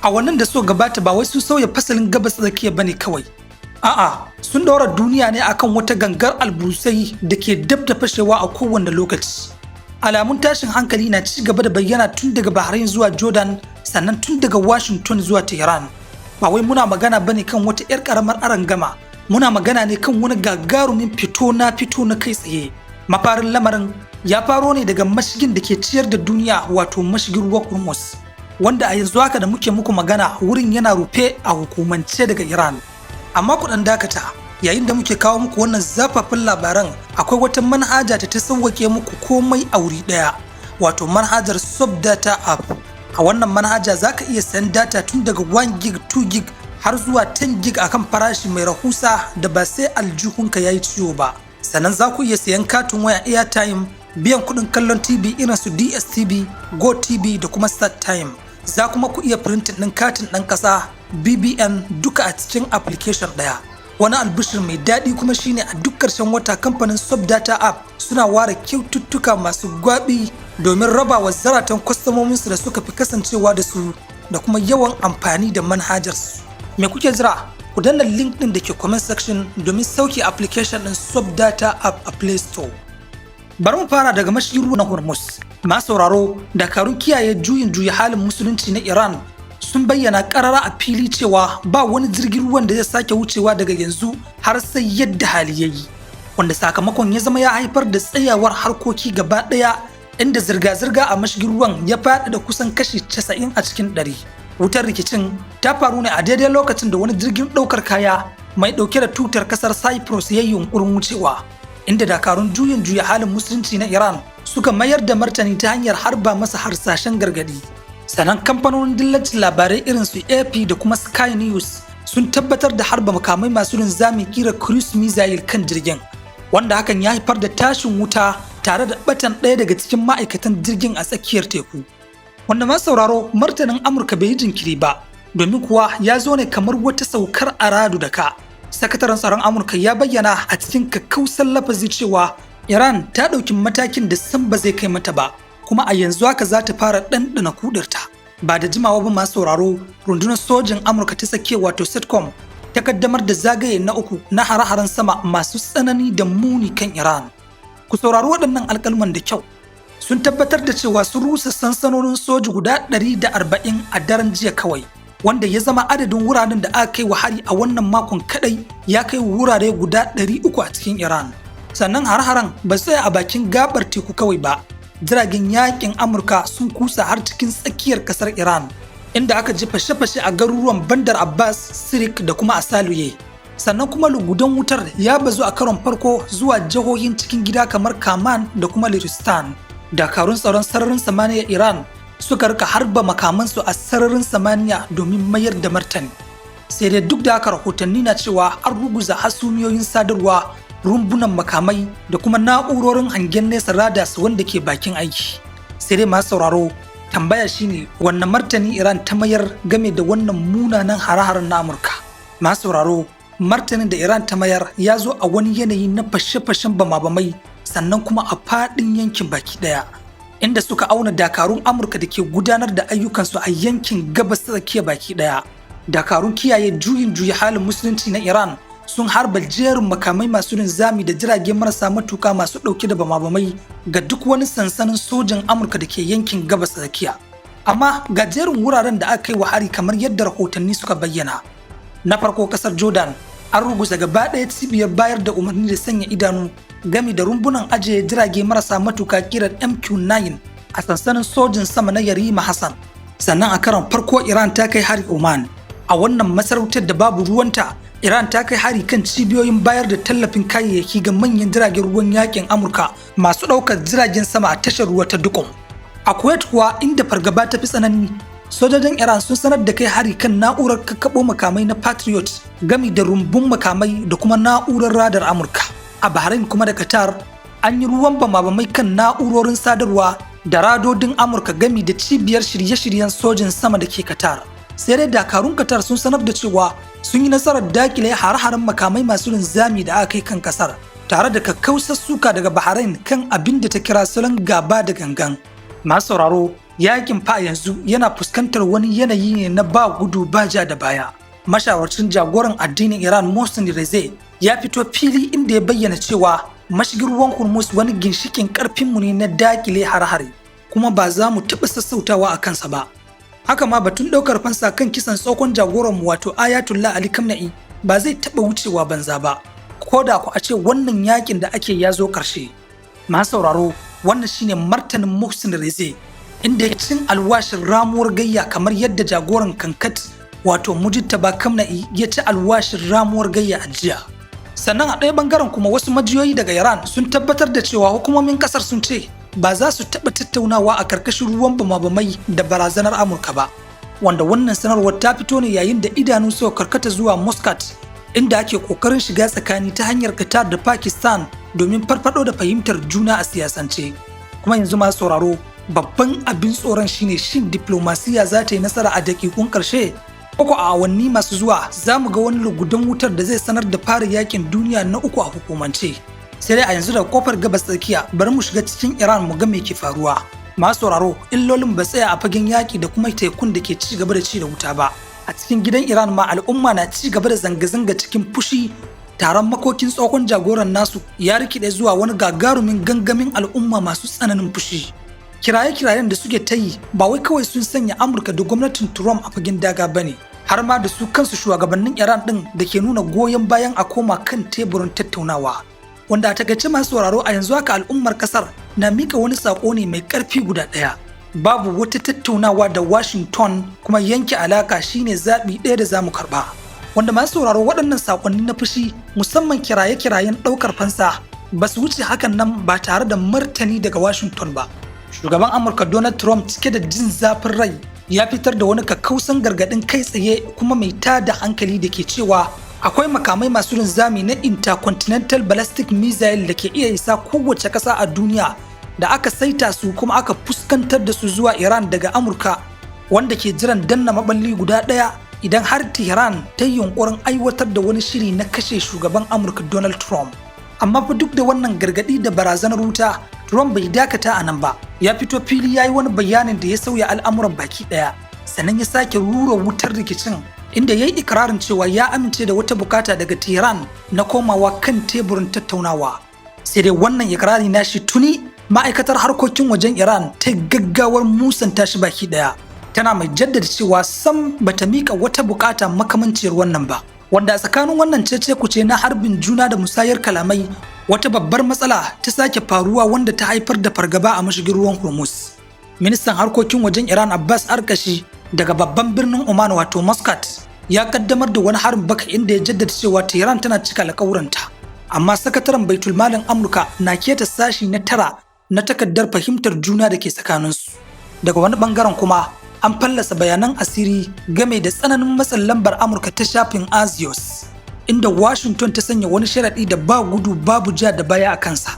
A wannan da suka gabata, ba wai su sauya fasalin Gabas Tsakiya bane kawai. A'a, sun ɗaura duniya ne akan wata gangar alburusai da ke dab da fashewa a kowane lokaci. Alamun tashin hankali na ci gaba da bayyana tun daga Bahrain zuwa Jordan, sannan tun daga Washington zuwa Tehran. Ba wai muna magana bane kan wata 'yar karamar arangama, muna magana ne kan wani gagarumin fito na fito na kai tsaye. Mafarin lamarin ya faro ne daga mashigin da ke ciyar da duniya, wato mashigin ruwan Hormuz, wanda a yanzu haka da muke muku magana wurin yana rufe a hukumance daga Iran. Amma ku dan dakata, yayin da muke kawo muku wannan zafafin labaran, akwai wata manhaja ta sauwake muku komai a wuri ɗaya, wato manhajar Sub Data App. A wannan manhaja za ka iya sayan data tun daga 1 gig, 2 gig har zuwa 10 gig akan farashi mai rahusa da ba sai aljihunka ya yi ciwo ba. Sannan za ku iya sayan katin waya, airtime, biyan kuɗin kallon TV irin su DSTV, GoTV da kuma StarTime. Za kuma ku iya printing ɗin katin ɗan ƙasa, BVN, duka a cikin application ɗaya. Wani albishir mai daɗi kuma shine a duk ƙarshen wata kamfanin Subdata App suna ware kyaututtuka masu gwabi domin raba wa zaratan kwastomominsu da suka fi kasancewa da su da kuma yawan amfani da manhajarsu. Me kuke jira? Ku danna link ɗin da ke comment section domin sauke application ɗin Subdata App a Play Store. Bari mu fara daga mashigin ruwa na Hormuz. Masu sauraro, dakarun kiyaye juyin juya halin Musulunci na Iran sun bayyana karara a fili cewa ba wani jirgin ruwan da zai sake wucewa daga yanzu har sai yadda hali ya yi. Wanda sakamakon ya zama ya haifar da tsayawar harkoki gaba ɗaya, inda zirga-zirga a mashigin ruwan ya faɗi da kusan kashi 90 a cikin 100. Wutar rikicin ta faru ne a daidai lokacin da wani jirgin ɗaukar kaya mai ɗauke da tutar ƙasar Cyprus ya yi yunƙurin wucewa, inda dakarun juyin juya halin Musulunci na Iran suka mayar da martani ta hanyar harba masa harsashen gargadi. Sannan kamfanonin dillancin labarai irin su AP da kuma Sky News sun tabbatar da harba makamai masu linzami kira cruise missile kan jirgin, wanda hakan ya haifar da tashin wuta tare da batan ɗaya daga cikin ma'aikatan jirgin a tsakiyar teku. Wanda ma sauraro, martanin Amurka bai yi jinkiri ba, domin kuwa ya zo ne kamar wata saukar aradu da ka. Sakataren tsaron Amurka ya bayyana a cikin kakkausan lafazi cewa Iran ta ɗauki matakin da san ba zai kai mata ba, kuma a yanzu haka za ta fara ɗanɗana kudarta. Ba da jimawa ba, masu sauraro, rundunar sojin Amurka ta tsakiya, wato CENTCOM, ta kaddamar da zagaye na uku na hare-haren sama masu tsanani da muni kan Iran. Ku saurari waɗannan alƙalman da kyau. Sun tabbatar da cewa sun rusa sansanonin soji guda 140 a daren jiya kawai, wanda ya zama adadin wuraren da aka kai wa hari a wannan makon kadai ya kai wurare guda 300 a cikin Iran. Sannan har-haren ba tsaya a bakin gabar teku kawai ba, jiragen yakin Amurka sun kusa har cikin tsakiyar kasar Iran, inda aka ji fashe-fashe a garuruwan Bandar Abbas, Sirik da kuma Asaluye. Sannan kuma lugudan wutar ya bazu a karon farko zuwa jihohin cikin gida kamar Kaman da kuma Luristan. Dakarun tsaron sararin samaniya Iran suka rika harba makamansu a sararin samaniya domin mayar da martani. Sai dai duk da haka, rahotanni na cewa an ruguza hasumiyoyin sadarwa, rumbunan makamai da kuma na'urorin hangen nesa, radars, wanda ke bakin aiki. Sai dai, masu sauraro, tambaya shine, wannan martani Iran ta mayar game da wannan munanan hare-haren na Amurka? Masu sauraro, martanin da Iran ta mayar ya zo a wani yanayi na fashe-fashen bama-bamai, sannan kuma a faɗin yankin baki ɗaya, inda suka auna dakarun Amurka da ke gudanar da ayyukansu a yankin Gabas ta Tsakiya baki ɗaya. Dakarun kiyaye juyin juya halin Musulunci na Iran sun harba jerin makamai masu linzami da jirage marasa matuka masu ɗauke da bama-bamai ga duk wani sansanin sojin Amurka da ke yankin Gabas ta Tsakiya. Amma ga jerin wuraren da aka kai wa hari kamar yadda rahotanni suka bayyana. Na farko, kasar Jordan, an ruguza gaba ɗaya cibiyar bayar da umarni da sanya idanu gami da rumbunan ajiye jirage marasa matuka kiran MQ-9 a sansanin sojin sama na Yarima Hassan. Sannan a karon farko Iran ta kai hari Oman. A wannan masarautar da babu ruwanta, Iran ta kai hari kan cibiyoyin bayar da tallafin kayayyaki ga manyan jiragen ruwan yakin Amurka masu ɗaukar jiragen sama a tashar ruwa ta Duqm. A Kuwait kuwa, inda fargaba ta fi tsanani, sojojin Iran sun sanar da kai hari kan na'urar kakkaɓo makamai na Patriot gami da rumbun makamai da kuma na'urar radar Amurka. A Bahrain kuma da Qatar, an yi ruwan bama-bamai kan na'urorin sadarwa da radodin Amurka gami da cibiyar shirye-shiryen sojin sama da ke Qatar. Sai dai dakarun Qatar sun sanar da cewa sun yi nasarar dakile hare-haren makamai masu linzami da aka kai kan kasar, tare da kakkausar suka daga Bahrain kan abin da ta kira salon gaba da gangan. Masu sauraro, Yakin fa yanzu yana fuskantar wani yanayi ne na ba gudu ba ja da baya. Mashawarcin jagoran addinin Iran Mohsen Rezai ya fito fili inda ya bayyana cewa mashigin ruwan Hormuz wani ginshikin karfinmu ne na dakile har-hare, kuma ba za mu taɓa sassautawa a kansa ba. Haka ma batun ɗaukar fansa kan kisan tsohon jagoranmu wato Ayatollah Ali Khamenei ba zai taɓa wucewa banza ba, ko da ku a ce wannan yakin da ake ya zo ƙarshe. Masu sauraro, wannan shine martanin Mohsen Rezai, inda ya cin alwashin ramuwar gayya kamar yadda jagoran kankat wato Mujtaba Khamenei ya ci alwashin ramuwar gayya a jiya. Sannan a ɗaya bangaren kuma, wasu majiyoyi daga Iran sun tabbatar da cewa hukumomin ƙasar sun ce ba za su taɓa tattaunawa a karkashin ruwan bama-bamai da barazanar Amurka ba, wanda wannan sanarwar ta fito ne yayin da idanu suka karkata zuwa Muscat, inda ake kokarin shiga tsakani ta hanyar Qatar da Pakistan domin farfado da fahimtar juna a siyasance. Kuma yanzu, masu sauraro, babban abin tsoron shine, shin diplomasiya za ta yi nasara a dakikun ƙarshe, ko a awanni masu zuwa za mu ga wani lugudan wutar da zai sanar da fara yakin duniya na uku a hukumance? Sai dai a yanzu daga kofar Gabas Tsakiya, bari mu shiga cikin Iran mu ga me ke faruwa. Masu sauraro, illolin ba tsaya a fagen yaki da kuma tekun da ke ci gaba da ci da wuta ba. A cikin gidan Iran ma al'umma na ci gaba da zanga-zanga cikin fushi. Taron makokin tsohon jagoran nasu ya rikide zuwa wani gagarumin gangamin al'umma masu tsananin fushi. Kiraye-kirayen da suke ta yi ba wai kawai sun sanya Amurka da gwamnatin Trump a fagen daga ba ne, har ma da su kansu shugabannin Iran din da ke nuna goyon bayan a koma kan teburin tattaunawa. Wanda a takaice, masu sauraro, a yanzu haka al'ummar kasar na mika wani sako ne mai karfi guda ɗaya: babu wata tattaunawa da Washington, kuma yanke alaka shine zaɓi ɗaya da zamu karɓa. Wanda masu sauraro, waɗannan sakonni na fushi, musamman kiraye-kirayen ɗaukar fansa, ba su wuce hakan nan ba tare da martani daga Washington ba. Shugaban Amurka Donald Trump, cike da jin zafin rai, ya fitar da wani kakkausan gargaɗin kai tsaye kuma mai tada hankali da ke cewa akwai makamai masu linzami na intercontinental ballistic missile da ke iya isa kowace ƙasa a duniya da aka saita su kuma aka fuskantar da su zuwa Iran daga Amurka, wanda ke jiran danna maballi guda ɗaya idan har Tehran ta yi yunkurin aiwatar da wani shiri na kashe shugaban Amurka Donald Trump. Amma fa duk da wannan gargaɗi da barazanar wuta, Trump bai dakata a nan ba. Ya fito fili ya yi wani bayanin da ya sauya al'amuran baki ɗaya, sannan ya sake rura wutar rikicin, inda ya yi ikirarin cewa ya amince da wata bukata daga Tehran na komawa kan teburin tattaunawa. Sai dai wannan ikirari nashi, tuni ma'aikatar harkokin wajen Iran ta gaggawar musanta shi baki ɗaya, tana mai jaddada cewa sam bata mika wata bukata makamanciyar wannan ba. Wanda a tsakanin wannan cece kuce na harbin juna da musayar kalamai, wata babbar matsala ta sake faruwa wanda ta haifar da fargaba a mashigin ruwan Hormuz. Ministan harkokin wajen Iran Abbas Araghchi daga babban birnin Oman wato Muscat ya kaddamar da wani harin baka, inda ya jaddada cewa Tehran tana cika alƙawuranta, amma sakataren baitulmalin Amurka na keta sashi na 9 na takardar fahimtar juna da ke tsakaninsu. Daga wani bangaren kuma, an fallasa bayanan asiri game da tsananin matsin lambar Amurka ta shafin Axios, inda Washington ta sanya wani sharaɗi da ba gudu babu ja da baya a kansa: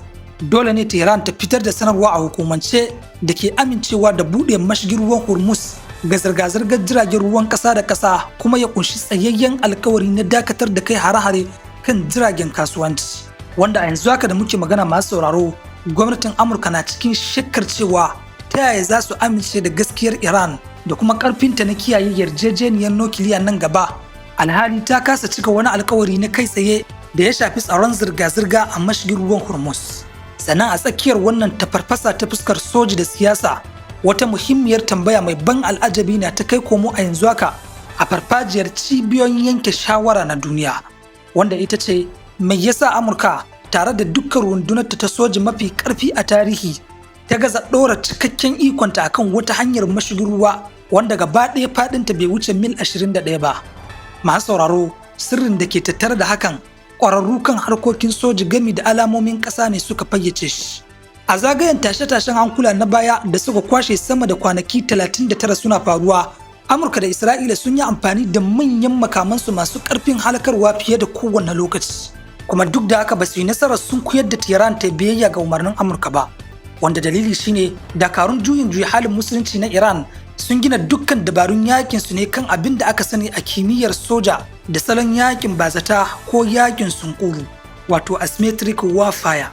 dole ne Tehran ta fitar da sanarwa a hukumance da ke amincewa da buɗe mashigin ruwan Hormuz ga zirga-zirgar jiragen ruwan ƙasa da ƙasa, kuma ya kunshi tsayayyen alkawari na dakatar da kai hare-hare kan jiragen kasuwanci. Wanda a yanzu haka da muke magana, masu sauraro, gwamnatin Amurka na cikin shakkar cewa ta yaya za su amince da gaskiyar Iran da kuma karfinta na kiyaye yarjejeniyar nukiliya nan gaba, alhali ta kasa cika wani alkawari na kai tsaye da ya shafi tsaron zirga-zirga a mashigin ruwan Hormuz. Sannan a tsakiyar wannan tafarfasa ta fuskar soji da siyasa, wata muhimmiyar tambaya mai ban al'ajabi na ta kai komo a yanzu haka a farfajiyar cibiyoyin yanke shawara na duniya, wanda ita ce: mai yasa Amurka, tare da dukkan rundunarta ta soji mafi karfi a tarihi, ta gaza ɗora cikakken ikonta akan wata hanyar mashigin ruwa wanda gaba ɗaya faɗinta bai wuce mil 21 ba? Masu sauraro, sirrin da ke tattare da hakan, ƙwararru kan harkokin soji gami da alamomin ƙasa ne suka fayyace shi. A zagayen tashe-tashen hankula na baya da suka kwashe sama da kwanaki 39 suna faruwa, Amurka da Isra'ila sun yi amfani da manyan makamansu masu ƙarfin halakarwa fiye da kowane lokaci, kuma duk da haka ba su yi nasarar sun koyar da Tehran ta biyayya ga umarnin Amurka ba. Wanda dalili shine dakarun juyin juya halin musulunci na Iran sun gina dukkan dabarun yakin su ne kan abin da aka sani a kimiyyar soja da salon yakin bazata ko yakin sunkuru, wato asymmetric warfare,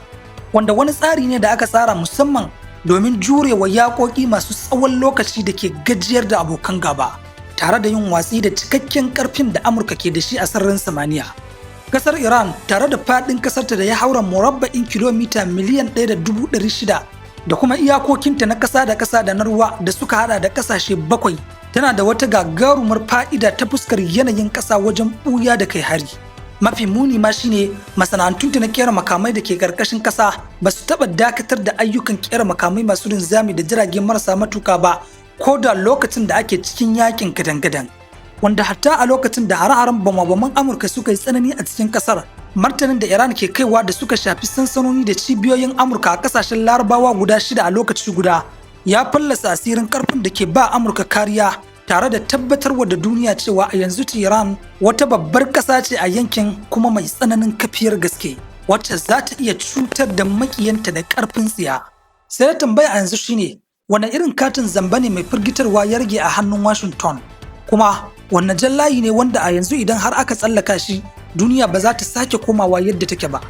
wanda wani tsari ne da aka tsara musamman Domin jurewa yaƙoƙi masu tsawon lokaci da ke gajiyar da abokan gaba, tare da yin watsi da cikakken ƙarfin da Amurka ke da shi a sararin samaniya. Kasar Iran, tare da faɗin ƙasarta da ya haura murabba'in kilomita 1,600,000 da kuma iyakokinta na ƙasa da ƙasa da na ruwa da suka hada da ƙasashe bakwai, tana da wata gagarumar fa'ida ta fuskar yanayin ƙasa wajen ɓuya da kai hari. Mafi muni ma shine masana'antunta na kera makamai da ke ƙarƙashin ƙasa ba su taɓa dakatar da ayyukan kera makamai masu linzami da jirage marasa matuka ba, ko da lokacin da ake cikin yakin gadan-gadan. Wanda hatta a lokacin da hare-haren bama-baman Amurka suka yi tsanani a cikin kasar, martanin da Iran ke kaiwa da suka shafi sansanoni da cibiyoyin Amurka a kasashen Larabawa guda shida a lokaci guda ya fallasa asirin karfin da ke ba Amurka kariya, tare da tabbatarwa da duniya cewa a yanzu Iran wata babbar ƙasa ce a yankin, kuma mai tsananin kafiyar gaske, wacce za ta iya cutar da makiyanta da ƙarfin tsiya. Sai da tambaya a yanzu shine, wane irin katin zamba ne mai firgitarwa ya rage a hannun Washington? Kuma wanne jan layi ne wanda a yanzu idan har aka tsallaka shi, duniya ba za ta sake komawa yadda take ba?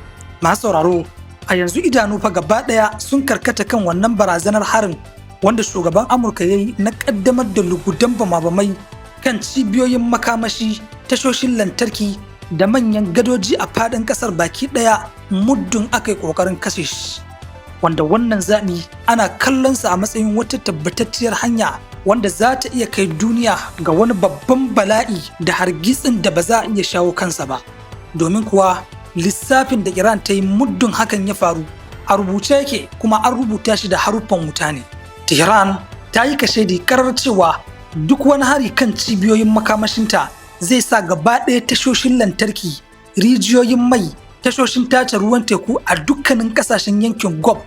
Masu sauraro, a yanzu idanu fa gaba ɗaya sun karkata kan wannan barazanar harin wanda shugaban Amurka ya yi na ƙaddamar da lugudan bama-bamai kan cibiyoyin makamashi, tashoshin lantarki da manyan gadoji a faɗin ƙasar baki ɗaya, muddin aka yi ƙoƙarin kashe shi. Wanda wannan zaɓi ana kallonsa a matsayin wata tabbatacciyar hanya wanda za ta iya kai duniya ga wani babban bala'i da hargitsin da ba za a iya shawo kansa ba. Domin kuwa lissafin da Iran ta yi muddin hakan ya faru a rubuce yake, kuma an rubuta shi da haruffan wuta ne. Tehran ta yi kashedi karar cewa duk wani hari kan cibiyoyin makamashinta zai sa gaba ɗaya tashoshin lantarki, rijiyoyin mai, tashoshin tace ruwan teku a dukkanin ƙasashen yankin Gulf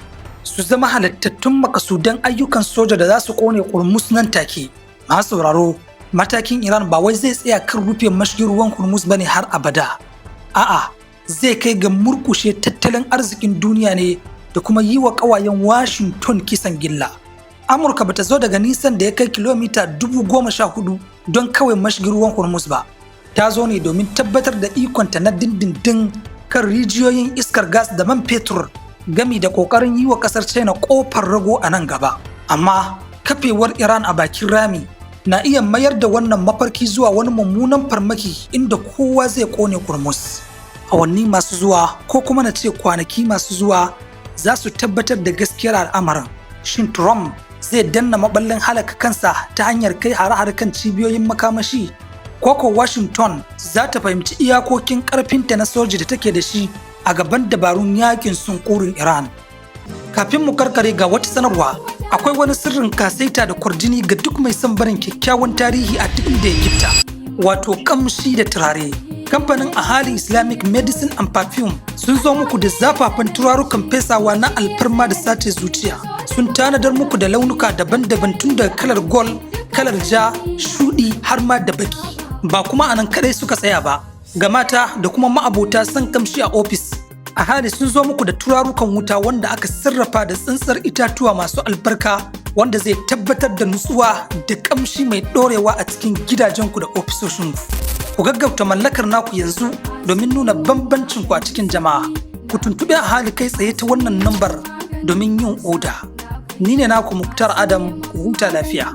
su zama halattattun makasudan ayyukan soja da za su kone kurmus nan take. Masu sauraro, matakin Iran ba wai zai tsaya kan rufe mashigin ruwan Hormuz bane har abada. A'a, zai kai ga murkushe tattalin arzikin duniya ne da kuma yi wa ƙawayen Washington kisan gilla. Amurka bata zo daga nisan da ya kai kilomita 14,000 don kawai mashigin ruwan Hormuz ba. Ta zo ne domin tabbatar da ikonta na dindindin kan rijiyoyin iskar gas da man fetur, gami da ƙoƙarin yi wa ƙasar China ƙofar rago a nan gaba. Amma kafewar Iran a bakin rami na iya mayar da wannan mafarki zuwa wani mummunan farmaki inda kowa zai kone kurmus. Awanni masu zuwa, ko kuma na ce kwanaki masu zuwa, za su tabbatar da gaskiyar al'amarin. Shin Trump zai danna maballin halaka kansa ta hanyar kai hare-hare kan cibiyoyin makamashi? Koko Washington za ta fahimci iyakokin ƙarfinta na soji da take da shi a gaban dabarun yakin sunkurin Iran? Kafin mu karkare, ga wata sanarwa: akwai wani sirrin kasaita da kwarjini ga duk mai son barin kyakkyawan tarihi a duk inda ya gifta, wato kamshi da turare. Kamfanin Ahali Islamic Medicine and Perfume sun zo muku da zafafan turarukan fesawa na alfarma da sace zuciya. Sun tanadar muku da launuka daban-daban, tun daga kalar gold, kalar ja, shudi, har ma da baki. Ba kuma anan kadai suka tsaya ba, ga mata da kuma ma'abota son kamshi a ofis, a hali sun zo muku da turarukan wuta wanda aka sarrafa da tsantsar itatuwa masu albarka, wanda zai tabbatar da nutsuwa da kamshi mai ɗorewa a cikin gidajenku da ofisoshinku. Ku gaggauta mallakar naku yanzu domin nuna bambancin ku a cikin jama'a. Ku tuntuɓi a hali kai tsaye ta wannan lambar domin yin oda. Ni ne naku Muktar Adam, ku huta lafiya.